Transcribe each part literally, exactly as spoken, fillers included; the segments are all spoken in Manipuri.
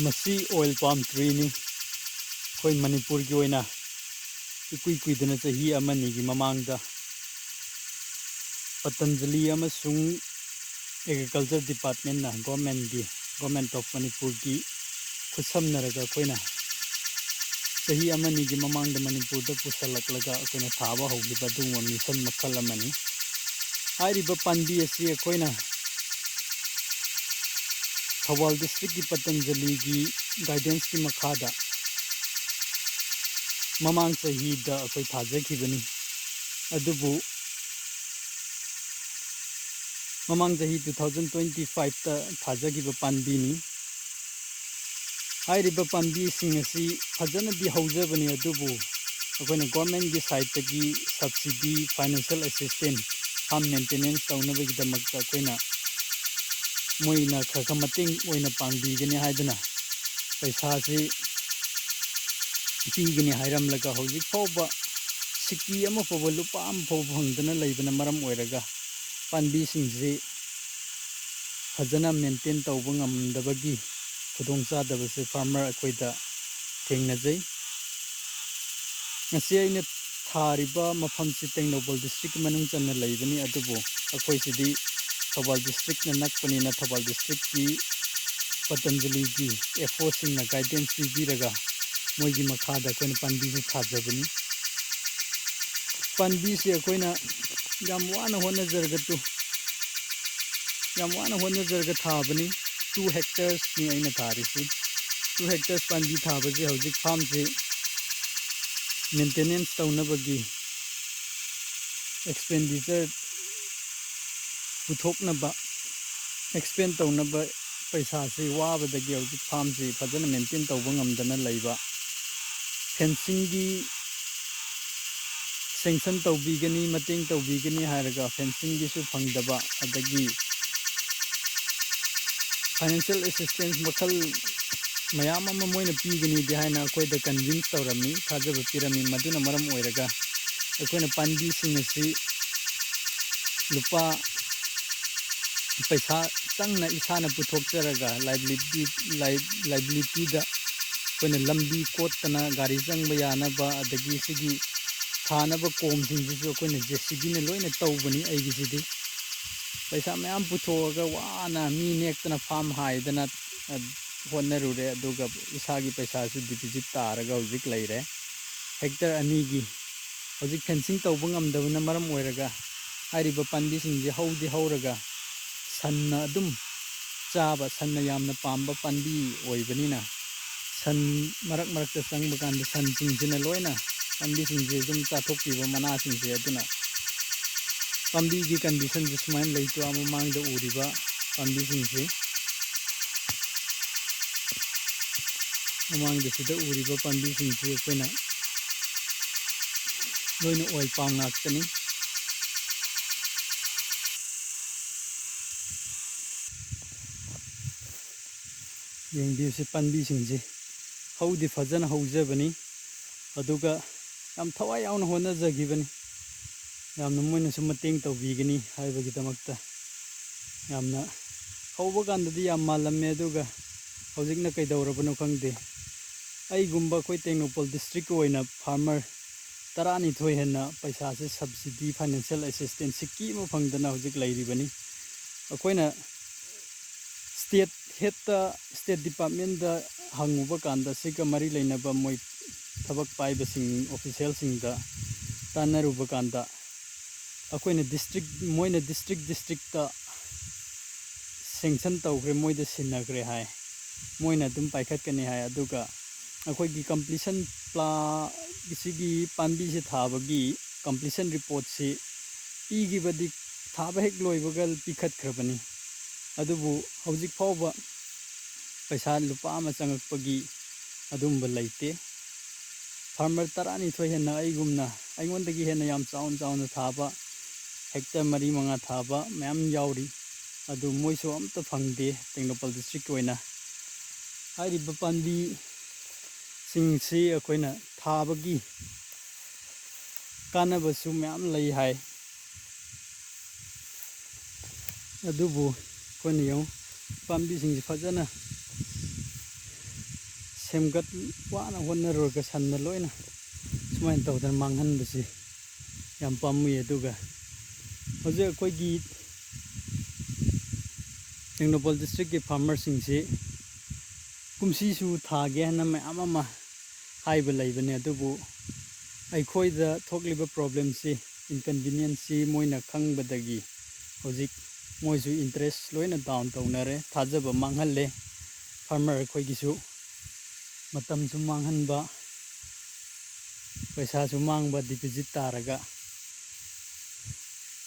ꯃꯁꯤ oil palm treeꯅꯤ꯫ ꯑꯩꯈꯣꯏ ꯃꯅꯤꯄꯨꯔꯒꯤ ꯑꯣꯏꯅ ꯏꯀꯨꯏ ꯀꯨꯏꯗꯅ ꯆꯍꯤ ꯑꯃꯅꯤꯒꯤ ꯃꯃꯥꯡꯗ ꯄꯇꯟꯖꯂꯤ ꯑꯃꯁꯨꯡ Agriculture Departmentꯅ, governmentꯀꯤ, Government of Manipurꯒꯤ ꯈꯨꯠꯁꯝꯅꯔꯒ ꯑꯩꯈꯣꯏꯅ ꯆꯍꯤ ꯑꯃꯅꯤꯒꯤ ꯃꯃꯥꯡꯗ ꯃꯅꯤꯄꯨꯔꯗ ꯄꯨꯁꯜꯂꯛꯂꯒ ꯑꯩꯈꯣꯏꯅ ꯊꯥꯕ ꯍꯧꯈꯤꯕ ꯑꯗꯨꯒꯨꯝꯕ mission ꯃꯈꯜ ꯑꯃꯅꯤ꯫ ꯍꯥꯏꯔꯤꯕ ꯄꯥꯝꯕꯤ ꯑꯁꯤ ꯑꯩꯈꯣꯏꯅ ꯊꯧꯕꯥꯜ districtꯀꯤ ꯄꯇꯟꯖꯂꯤꯒꯤ guidanceꯀꯤ ꯃꯈꯥꯗ ꯃꯃꯥꯡ ꯆꯍꯤꯗ ꯑꯩꯈꯣꯏ ꯊꯥꯖꯈꯤꯕꯅꯤ꯫ ꯑꯗꯨꯕꯨ ꯃꯃꯥꯡ ꯆꯍꯤ two thousand twenty fiveꯇ ꯊꯥꯖꯈꯤꯕ ꯄꯥꯝꯕꯤꯅꯤ꯫ ꯍꯥꯏꯔꯤꯕ ꯄꯥꯝꯕꯤꯁꯤꯡ ꯑꯁꯤ ꯐꯖꯅꯗꯤ ꯍꯧꯖꯕꯅꯤ, ꯑꯗꯨꯕꯨ ꯑꯩꯈꯣꯏꯅ governmentꯀꯤ sideꯇꯒꯤ subsidy, financial assistance, farm maintenance ꯇꯧꯅꯕꯒꯤꯗꯃꯛꯇ ꯑꯩꯈꯣꯏꯅ ꯃꯣꯏꯅ ꯈꯔ ꯈꯔ ꯃꯇꯦꯡ ꯑꯣꯏꯅ ꯄꯥꯡꯕꯤꯒꯅꯤ ꯍꯥꯏꯗꯨꯅ ꯄꯩꯁꯥꯁꯤ ꯄꯤꯒꯅꯤ ꯍꯥꯏꯔꯝꯂꯒ ꯍꯧꯖꯤꯛ ꯐꯥꯎꯕ ꯁꯤꯀꯤ ꯑꯃ ꯐꯥꯎꯕ, ꯂꯨꯄꯥ ꯑꯃ ꯐꯥꯎꯕ ꯐꯪꯗꯅ ꯂꯩꯕꯅ ꯃꯔꯝ ꯑꯣꯏꯔꯒ ꯄꯥꯝꯕꯤꯁꯤꯡꯁꯤ ꯐꯖꯅ maintain ꯇꯧꯕ ꯉꯝꯗꯕꯒꯤ ꯈꯨꯗꯣꯡꯆꯥꯗꯕꯁꯦ farmer ꯑꯩꯈꯣꯏꯗ ꯊꯦꯡꯅꯖꯩ꯫ ꯉꯁꯤ ꯑꯩꯅ ꯊꯥꯔꯤꯕ ꯃꯐꯝꯁꯤ ꯇꯦꯡꯅꯧꯄꯜ districtꯀꯤ ꯃꯅꯨꯡ ꯆꯟꯅ ꯂꯩꯕꯅꯤ, ꯑꯗꯨꯕꯨ ꯑꯩꯈꯣꯏꯁꯤꯗꯤ ꯊꯧꯕꯥꯜ districtꯅ ꯅꯛꯄꯅꯤꯅ ꯊꯧꯕꯥꯜ districtꯀꯤ ꯄꯇꯟꯖꯂꯤꯒꯤ FOꯁꯤꯡꯅ guidance ꯄꯤꯕꯤꯔꯒ ꯃꯣꯏꯒꯤ ꯃꯈꯥꯗ ꯑꯩꯈꯣꯏꯅ ꯄꯥꯝꯕꯤꯁꯤ ꯊꯥꯖꯕꯅꯤ꯫ ꯄꯥꯝꯕꯤꯁꯤ ꯑꯩꯈꯣꯏꯅ ꯌꯥꯝ ꯋꯥꯅ ꯍꯣꯠꯅꯖꯔꯒ ꯇꯨ-, ꯌꯥꯝ ꯋꯥꯅ ꯍꯣꯠꯅꯖꯔꯒ ꯊꯥꯕꯅꯤ꯫ Two hectaresꯅꯤ ꯑꯩꯅ ꯊꯥꯔꯤꯁꯤ꯫ Two hectares ꯄꯥꯝꯕꯤ ꯊꯥꯕꯁꯦ ꯍꯧꯖꯤꯛ farmꯁꯦ maintenance ꯇꯧꯅꯕꯒꯤ expenditure ꯄꯨꯊꯣꯛꯅꯕ, expend ꯇꯧꯅꯕ ꯄꯩꯁꯥꯁꯤ ꯋꯥꯕꯗꯒꯤ ꯍꯧꯖꯤꯛ farmꯁꯤ ꯐꯖꯅ maintain ꯇꯧꯕ ꯉꯝꯗꯅ ꯂꯩꯕ, fencingꯒꯤ sanction ꯇꯧꯕꯤꯒꯅꯤ, ꯃꯇꯦꯡ ꯇꯧꯕꯤꯒꯅꯤ ꯍꯥꯏꯔꯒ fencingꯒꯤꯁꯨ ꯐꯪꯗꯕ, ꯑꯗꯒꯤ financial assistance ꯃꯈꯜ ꯃꯌꯥꯝ ꯑꯃ ꯃꯣꯏꯅ ꯄꯤꯒꯅꯤꯗꯤ ꯍꯥꯏꯅ ꯑꯩꯈꯣꯏꯗ convince ꯇꯧꯔꯝꯃꯤ, ꯊꯥꯖꯕ ꯄꯤꯔꯝꯃꯤ꯫ ꯃꯗꯨꯅ ꯃꯔꯝ ꯑꯣꯏꯔꯒ ꯑꯩꯈꯣꯏꯅ ꯄꯥꯝꯕꯤꯁꯤꯡ ꯑꯁꯤ ꯂꯨꯄꯥ, ꯄꯩꯁꯥ ꯆꯪꯅ ꯏꯁꯥꯅ ꯄꯨꯊꯣꯛꯆꯔꯒ ꯂꯥꯏꯕꯤꯂꯤꯇꯤ ꯂꯥꯏꯕꯤꯂꯤꯇꯤꯗ ꯑꯩꯈꯣꯏꯅ ꯂꯝꯕꯤ ꯀꯣꯠꯇꯅ ꯒꯥꯔꯤ ꯆꯪꯕ ꯌꯥꯅꯕ, ꯑꯗꯒꯤ ꯁꯤꯒꯤ ꯊꯥꯅꯕ ꯀꯣꯝꯁꯤꯡꯁꯤꯁꯨ ꯑꯩꯈꯣꯏꯅ ꯖꯦ ꯁꯤ ꯕꯤꯅ ꯂꯣꯏꯅ ꯇꯧꯕꯅꯤ꯫ ꯑꯩꯒꯤꯁꯤꯗꯤ ꯄꯩꯁꯥ ꯃꯌꯥꯝ ꯄꯨꯊꯣꯛꯑꯒ ꯋꯥꯅ ꯃꯤ ꯅꯦꯛꯇꯅ ꯐꯥꯝ ꯍꯥꯏꯗꯅ ꯍꯣꯠꯅꯔꯨꯔꯦ, ꯑꯗꯨꯒ ꯏꯁꯥꯒꯤ ꯄꯩꯁꯥꯁꯨ ꯗꯤꯄꯣꯖꯤꯠ ꯇꯥꯔꯒ ꯍꯧꯖꯤꯛ ꯂꯩꯔꯦ꯫ ꯍꯦꯛꯇꯔ ꯑꯅꯤꯒꯤ ꯍꯧꯖꯤꯛ ꯐꯦꯟꯁꯤꯡ ꯇꯧꯕ ꯉꯝꯗꯕꯅ ꯃꯔꯝ ꯑꯣꯏꯔꯒ ꯍꯥꯏꯔꯤꯕ ꯄꯥꯝꯕꯤꯁꯤꯡꯁꯦ ꯍꯧꯗꯤ ꯍꯧꯔꯒ ꯁꯟꯅ ꯑꯗꯨꯝ ꯆꯥꯕ, ꯁꯟꯅ ꯌꯥꯝꯅ ꯄꯥꯝꯕ ꯄꯥꯝꯕꯤ ꯑꯣꯏꯕꯅꯤꯅ ꯁꯟ ꯃꯔꯛ ꯃꯔꯛꯇ ꯆꯪꯕ ꯀꯥꯟꯗ ꯁꯟꯁꯤꯡꯁꯤꯅ ꯂꯣꯏꯅ ꯄꯥꯝꯕꯤꯁꯤꯡꯁꯦ ꯑꯗꯨꯝ ꯆꯥꯊꯣꯛꯄꯤꯕ, ꯃꯅꯥꯁꯤꯡꯁꯦ꯫ ꯑꯗꯨꯅ ꯄꯥꯝꯕꯤꯒꯤ ꯀꯟꯗꯤꯁꯟꯁꯦ ꯁꯨꯃꯥꯏꯅ ꯂꯩꯇ꯭ꯔꯣ? ꯃꯃꯥꯡꯗ ꯎꯔꯤꯕ ꯄꯥꯝꯕꯤꯁꯤꯡꯁꯤ, ꯃꯃꯥꯡꯗ ꯁꯤꯗ ꯎꯔꯤꯕ ꯄꯥꯝꯕꯤꯁꯤꯡꯁꯤ ꯑꯩꯈꯣꯏꯅ ꯂꯣꯏꯅ ꯑꯣꯏꯜ ꯄꯥꯝ ꯉꯥꯛꯇꯅꯤ꯫ ꯌꯦꯡꯕꯤꯌꯨꯁꯦ, ꯄꯥꯝꯕꯤꯁꯤꯡꯁꯦ ꯍꯧꯗꯤ ꯐꯖꯅ ꯍꯧꯖꯕꯅꯤ, ꯑꯗꯨꯒ ꯌꯥꯝ ꯊꯋꯥꯏ ꯌꯥꯎꯅ ꯍꯣꯠꯅꯖꯈꯤꯕꯅꯤ꯫ ꯌꯥꯝꯅ ꯃꯣꯏꯅꯁꯨ ꯃꯇꯦꯡ ꯇꯧꯕꯤꯒꯅꯤ ꯍꯥꯏꯕꯒꯤꯗꯃꯛꯇ꯫ ꯌꯥꯝꯅ ꯍꯧꯕ ꯀꯥꯟꯗꯗꯤ ꯌꯥꯝ ꯃꯥꯜꯂꯝꯃꯦ, ꯑꯗꯨꯒ ꯍꯧꯖꯤꯛꯅ ꯀꯩꯗꯧꯔꯕꯅꯣ ꯈꯪꯗꯦ꯫ ꯑꯩꯒꯨꯝꯕ ꯑꯩꯈꯣꯏ ꯇꯦꯡꯅꯧꯄꯜ ꯗꯤꯁꯇ꯭ꯔꯤꯛꯀꯤ ꯑꯣꯏꯅ ꯐꯥꯔꯃꯔ ꯇꯔꯥꯅꯤꯊꯣꯏ ꯍꯦꯟꯅ ꯄꯩꯁꯥꯁꯦ, ꯁꯕꯁꯤꯗꯤ, ꯐꯥꯏꯅꯥꯟꯁꯤꯌꯦꯜ ꯑꯦꯁꯤꯁꯇꯦꯟꯁ ꯁꯤꯀꯤ ꯑꯃ ꯐꯪꯗꯅ ꯍꯧꯖꯤꯛ ꯂꯩꯔꯤꯕꯅꯤ꯫ ꯑꯩꯈꯣꯏꯅ ꯁ꯭ꯇꯦꯠ ꯍꯦꯠꯇ, ꯁ꯭ꯇꯦꯠ ꯗꯤꯄꯥꯔꯠꯃꯦꯟꯗ ꯍꯪꯉꯨꯕ ꯀꯥꯟꯗ, ꯁꯤꯒ ꯃꯔꯤ ꯂꯩꯅꯕ ꯃꯣꯏ ꯊꯕꯛ ꯄꯥꯏꯕꯁꯤꯡ, ꯑꯣꯐꯤꯁꯤꯌꯦꯜꯁꯤꯡꯗ ꯇꯥꯟꯅꯔꯨꯕ ꯀꯥꯟꯗ, ꯑꯩꯈꯣꯏꯅ ꯗꯤꯁꯇ꯭ꯔꯤꯛ, ꯃꯣꯏꯅ ꯗꯤꯁꯇ꯭ꯔꯤꯛ ꯗꯤꯁꯇ꯭ꯔꯤꯛꯇ ꯁꯦꯡꯁꯟ ꯇꯧꯈ꯭ꯔꯦ, ꯃꯣꯏꯗ ꯁꯤꯟꯅꯈ꯭ꯔꯦ ꯍꯥꯏ, ꯃꯣꯏꯅ ꯑꯗꯨꯝ ꯄꯥꯏꯈꯠꯀꯅꯤ ꯍꯥꯏ꯫ ꯑꯗꯨꯒ ꯑꯩꯈꯣꯏꯒꯤ ꯀꯝꯄ꯭ꯂꯤꯁꯟ ꯄ꯭ꯂꯥ, ꯁꯤꯒꯤ ꯄꯥꯝꯕꯤꯁꯦ ꯊꯥꯕꯒꯤ ꯀꯝꯄ꯭ꯂꯤꯁꯟ ꯔꯤꯄꯣꯔꯠꯁꯤ ꯄꯤꯈꯤꯕꯗꯤ ꯊꯥꯕ ꯍꯦꯛ ꯂꯣꯏꯕꯒ ꯄꯤꯈꯠꯈ꯭ꯔꯕꯅꯤ꯫ ꯑꯗꯨꯕꯨ ꯍꯧꯖꯤꯛ ꯐꯥꯎꯕ ꯄꯩꯁꯥ ꯂꯨꯄꯥ ꯑꯃ ꯆꯪꯉꯛꯄꯒꯤ ꯑꯗꯨꯝꯕ ꯂꯩꯇꯦ꯫ ꯐꯥꯔꯃꯔ ꯇꯔꯥꯅꯤꯊꯣꯏ ꯍꯦꯟꯅ ꯑꯩꯒꯨꯝꯅ, ꯑꯩꯉꯣꯟꯗꯒꯤ ꯍꯦꯟꯅ ꯌꯥꯝ ꯆꯥꯎꯅ ꯆꯥꯎꯅ ꯊꯥꯕ, ꯍꯦꯛꯇꯔ ꯃꯔꯤ ꯃꯉꯥ ꯊꯥꯕ ꯃꯌꯥꯝ ꯌꯥꯎꯔꯤ꯫ ꯑꯗꯨ ꯃꯣꯏꯁꯨ ꯑꯝꯇ ꯐꯪꯗꯦ ꯇꯦꯡꯅꯧꯄꯜ ꯗꯤꯁꯇ꯭ꯔꯤꯛꯀꯤ ꯑꯣꯏꯅ꯫ ꯍꯥꯏꯔꯤꯕ ꯄꯥꯝꯕꯤꯁꯤꯡꯁꯤ ꯑꯩꯈꯣꯏꯅ ꯊꯥꯕꯒꯤ ꯀꯥꯟꯅꯕꯁꯨ ꯃꯌꯥꯝ ꯂꯩ ꯍꯥꯏ꯫ ꯑꯗꯨꯕꯨ ꯑꯩꯈꯣꯏꯅ ꯌꯦꯡꯉꯨ, ꯄꯥꯝꯕꯤꯁꯤꯡꯁꯤ ꯐꯖꯅ ꯁꯦꯝꯒꯠ, ꯋꯥꯅ ꯍꯣꯠꯅꯔꯨꯔꯒ ꯁꯟꯅ ꯂꯣꯏꯅ ꯁꯨꯃꯥꯏꯅ ꯇꯧꯗꯅ ꯃꯥꯡꯍꯟꯕꯁꯤ ꯌꯥꯝ ꯄꯥꯝꯃꯨꯏ꯫ ꯑꯗꯨꯒ ꯍꯧꯖꯤꯛ ꯑꯩꯈꯣꯏꯒꯤ ꯇꯦꯡꯅꯧꯄꯜ ꯗꯤꯁꯇ꯭ꯔꯤꯛꯀꯤ ꯐꯥꯔꯃꯔꯁꯤꯡꯁꯤ ꯀꯨꯝꯁꯤꯁꯨ ꯊꯥꯒꯦ ꯍꯥꯏꯅ ꯃꯌꯥꯝ ꯑꯃ ꯍꯥꯏꯕ ꯂꯩꯕꯅꯦ, ꯑꯗꯨꯕꯨ ꯑꯩꯈꯣꯏꯗ ꯊꯣꯛꯂꯤꯕ ꯄ꯭ꯔꯣꯕ꯭ꯂꯦꯝꯁꯤ, ꯏꯟꯀꯟꯚꯤꯅꯤꯌꯦꯟꯁꯁꯤ ꯃꯣꯏꯅ ꯈꯪꯕꯗꯒꯤ ꯍꯧꯖꯤꯛ ꯃꯣꯏꯁꯨ ꯏꯟꯇꯔꯦꯁ ꯂꯣꯏꯅ ꯗꯥꯎꯟ ꯇꯧꯅꯔꯦ, ꯊꯥꯖꯕ ꯃꯥꯡꯍꯜꯂꯦ꯫ ꯐꯥꯔꯃꯔ ꯑꯩꯈꯣꯏꯒꯤꯁꯨ ꯃꯇꯝꯁꯨ ꯃꯥꯡꯍꯟꯕ, ꯄꯩꯁꯥꯁꯨ ꯃꯥꯡꯕ, ꯗꯤꯄꯣꯖꯤꯠ ꯇꯥꯔꯒ꯫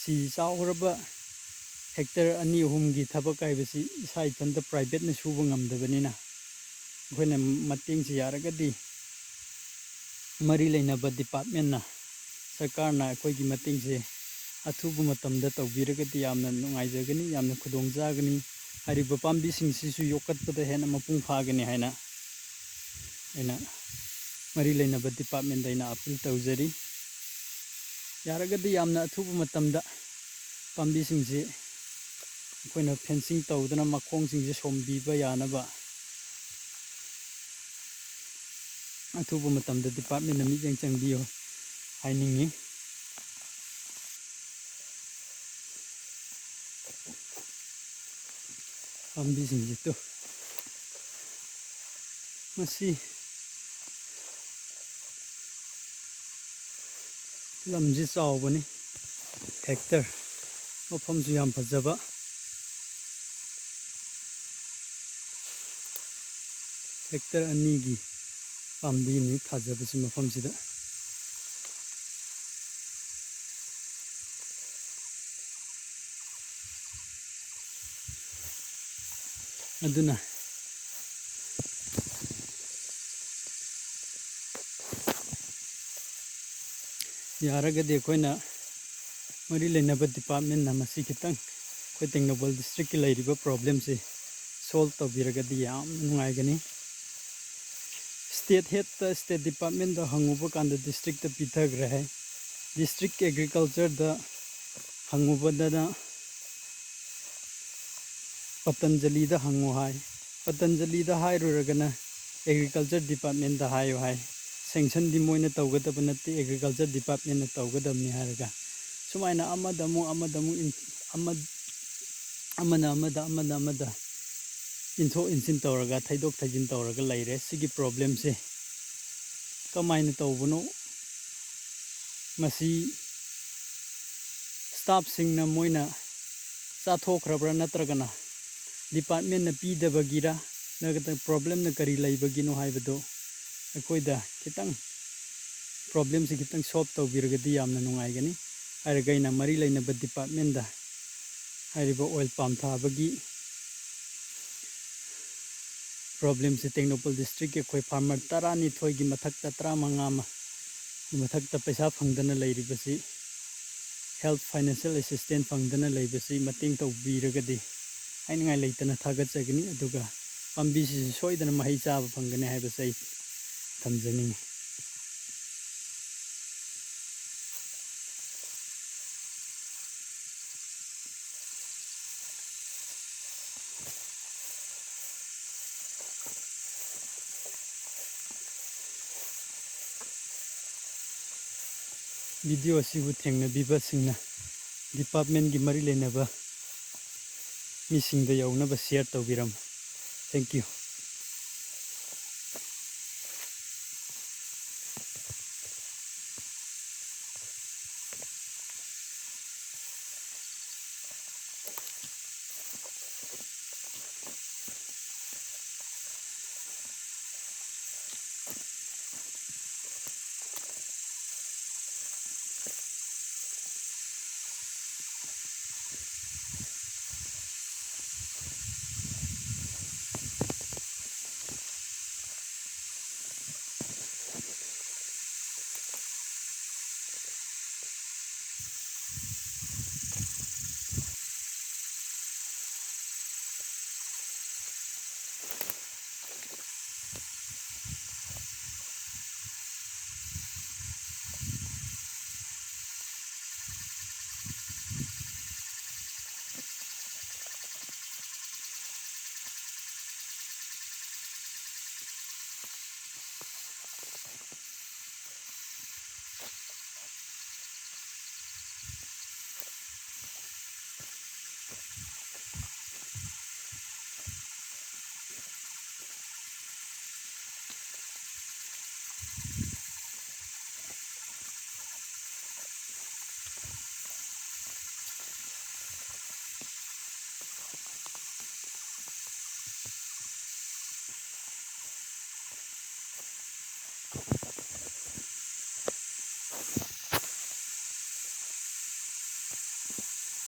ꯁꯤ ꯆꯥꯎꯈ꯭ꯔꯕ ꯍꯦꯛꯇꯔ ꯑꯅꯤ ꯑꯍꯨꯝꯒꯤ ꯊꯕꯛ ꯍꯥꯏꯕꯁꯤ ꯏꯁꯥ ꯏꯊꯟꯇ ꯄ꯭ꯔꯥꯏꯚꯦꯠꯅ ꯁꯨꯕ ꯉꯝꯗꯕꯅꯤꯅ, ꯑꯩꯈꯣꯏꯅ ꯃꯇꯦꯡꯁꯤ ꯌꯥꯔꯒꯗꯤ ꯃꯔꯤ ꯂꯩꯅꯕ ꯗꯤꯄꯥꯔꯠꯃꯦꯟꯅ, ꯁꯔꯀꯥꯔꯅ ꯑꯩꯈꯣꯏꯒꯤ ꯃꯇꯦꯡꯁꯦ ꯑꯊꯨꯕ ꯃꯇꯝꯗ ꯇꯧꯕꯤꯔꯒꯗꯤ ꯌꯥꯝꯅ ꯅꯨꯡꯉꯥꯏꯖꯒꯅꯤ, ꯌꯥꯝꯅ ꯈꯨꯗꯣꯡ ꯆꯥꯒꯅꯤ꯫ ꯍꯥꯏꯔꯤꯕ ꯄꯥꯝꯕꯤꯁꯤꯡꯁꯤꯁꯨ ꯌꯣꯛꯈꯠꯄꯗ ꯍꯦꯟꯅ ꯃꯄꯨꯡ ꯐꯥꯒꯅꯤ ꯍꯥꯏꯅ ꯑꯩꯅ ꯃꯔꯤ ꯂꯩꯅꯕ ꯗꯤꯄꯥꯔꯠꯃꯦꯟꯗ ꯑꯩꯅ ꯑꯄꯤꯜ ꯇꯧꯖꯔꯤ꯫ ꯌꯥꯔꯒꯗꯤ ꯌꯥꯝꯅ ꯑꯊꯨꯕ ꯃꯇꯝꯗ ꯄꯥꯝꯕꯤꯁꯤꯡꯁꯤ ꯑꯩꯈꯣꯏꯅ ꯐꯦꯟꯁꯤꯡ ꯇꯧꯗꯅ ꯃꯈꯣꯡꯁꯤꯡꯁꯦ ꯁꯣꯝꯕꯤꯕ ꯌꯥꯅꯕ ꯑꯊꯨꯕ ꯃꯇꯝꯗ ꯗꯤꯄꯥꯔꯠꯃꯦꯟꯅ ꯃꯤꯠꯌꯦꯡ ꯆꯪꯕꯤꯌꯨ ꯍꯥꯏꯅꯤꯡꯉꯤ꯫ ꯄꯥꯝꯕꯤꯁꯤꯡꯁꯤꯗꯨ ꯃꯁꯤ ꯂꯝꯁꯤ ꯆꯥꯎꯕꯅꯤ, ꯍꯦꯛꯇꯔ, ꯃꯐꯝꯁꯨ ꯌꯥꯝ ꯐꯖꯕ꯫ ꯍꯦꯛꯇꯔ ꯑꯅꯤꯒꯤ ꯄꯥꯝꯕꯤꯅꯤ ꯊꯥꯖꯕꯁꯤ ꯃꯐꯝꯁꯤꯗ꯫ ꯑꯗꯨꯅ ꯌꯥꯔꯒꯗꯤ ꯑꯩꯈꯣꯏꯅ ꯃꯔꯤ ꯂꯩꯅꯕ ꯗꯤꯄꯥꯔꯠꯃꯦꯟꯅ ꯃꯁꯤ ꯈꯤꯇꯪ ꯑꯩꯈꯣꯏ ꯇꯦꯡꯅꯧꯄꯜ ꯗꯤꯁꯇ꯭ꯔꯤꯛꯀꯤ ꯂꯩꯔꯤꯕ ꯄ꯭ꯔꯣꯕ꯭ꯂꯦꯝꯁꯤ ꯁꯣꯜꯕ ꯇꯧꯕꯤꯔꯒꯗꯤ ꯌꯥꯝ ꯅꯨꯡꯉꯥꯏꯒꯅꯤ꯫ ꯁ꯭ꯇꯦꯠ ꯍꯦꯠꯇ, ꯁ꯭ꯇꯦꯠ ꯗꯤꯄꯥꯔꯠꯃꯦꯟꯗ ꯍꯪꯉꯨꯕ ꯀꯥꯟꯗ ꯗꯤꯁꯇ꯭ꯔꯤꯛꯇ ꯄꯤꯊꯈ꯭ꯔꯦ ꯍꯥꯏ꯫ ꯗꯤꯁꯇ꯭ꯔꯤꯛ ꯑꯦꯒ꯭ꯔꯤꯀꯜꯆꯔꯗ ꯍꯪꯉꯨꯕꯗꯅ ꯄꯇꯟꯖꯂꯤꯗ ꯍꯪꯉꯨ ꯍꯥꯏ꯫ ꯄꯇꯟꯖꯂꯤꯗ ꯍꯥꯏꯔꯨꯔꯒꯅ Agriculture Departmentꯇ ꯍꯥꯏꯌꯨ ꯍꯥꯏ꯫ Sanctionꯗꯤ ꯃꯣꯏꯅ ꯇꯧꯒꯗꯕ ꯅꯠꯇꯦ, Agriculture Departmentꯅ ꯇꯧꯒꯗꯕꯅꯤ ꯍꯥꯏꯔꯒ, ꯁꯨꯃꯥꯏꯅ ꯑꯃꯗ ꯑꯃꯨꯛ, ꯑꯃꯗ ꯑꯃꯨꯛ ꯏꯟ-, ꯑꯃ-, ꯑꯃꯅ ꯑꯃꯗ, ꯑꯃꯅ ꯑꯃꯗ ꯏꯟꯊꯣꯛ ꯏꯟꯁꯤꯟ ꯇꯧꯔꯒ, ꯊꯩꯗꯣꯛ ꯊꯩꯖꯤꯟ ꯇꯧꯔꯒ ꯂꯩꯔꯦ꯫ ꯁꯤꯒꯤ problemꯁꯦ ꯀꯃꯥꯏꯅ ꯇꯧꯕꯅꯣ? ꯃꯁꯤ staffꯁꯤꯡꯅ ꯃꯣꯏꯅ ꯆꯥꯊꯣꯛꯈ꯭ꯔꯕ꯭ꯔꯥ, ꯅꯠꯇ꯭ꯔꯒꯅ departmentꯅ ꯄꯤꯗꯕꯒꯤꯔ, ꯅꯠꯇ꯭ꯔꯒ problemꯅ ꯀꯔꯤ ꯂꯩꯕꯒꯤꯅꯣ ꯍꯥꯏꯕꯗꯨ ꯑꯩꯈꯣꯏꯗ ꯈꯤꯇꯪ, problemꯁꯤ ꯈꯤꯇꯪ solve ꯇꯧꯕꯤꯔꯒꯗꯤ ꯌꯥꯝꯅ ꯅꯨꯡꯉꯥꯏꯒꯅꯤ꯫ ꯍꯥꯏꯔꯒ ꯑꯩꯅ ꯃꯔꯤ ꯂꯩꯅꯕ departmentꯗ ꯍꯥꯏꯔꯤꯕ oil palm ꯊꯥꯕꯒꯤ problemꯁꯤ ꯇꯦꯡꯅꯧꯄꯜ districtꯀꯤ ꯑꯩꯈꯣꯏ farmer ꯇꯔꯥꯅꯤꯊꯣꯏꯒꯤ ꯃꯊꯛꯇ, ꯇꯔꯥꯃꯉꯥ ꯑꯃ ꯃꯊꯛꯇ ꯄꯩꯁꯥ ꯐꯪꯗꯅ ꯂꯩꯔꯤꯕꯁꯤ, health financial assistance ꯐꯪꯗꯅ ꯂꯩꯕꯁꯤ ꯃꯇꯦꯡ ꯇꯧꯕꯤꯔꯒꯗꯤ ꯍꯥꯏꯅꯤꯡꯉꯥꯏ ꯂꯩꯇꯅ ꯊꯥꯒꯠꯆꯒꯅꯤ꯫ ꯑꯗꯨꯒ ꯄꯥꯝꯕꯤꯁꯤꯁꯨ ꯁꯣꯏꯗꯅ ꯃꯍꯩ ꯆꯥꯕ ꯐꯪꯒꯅꯤ ꯍꯥꯏꯕꯁꯦ ꯑꯩ ꯊꯝꯖꯅꯤꯡꯉꯤ꯫ Video ꯑꯁꯤꯕꯨ ꯊꯦꯡꯅꯕꯤꯕꯁꯤꯡꯅ departmentꯀꯤ ꯃꯔꯤ ꯂꯩꯅꯕ ꯃꯤꯁꯤꯡꯗ ꯌꯧꯅꯕ share ꯇꯧꯕꯤꯔꯝꯃꯨ꯫ Thank you꯫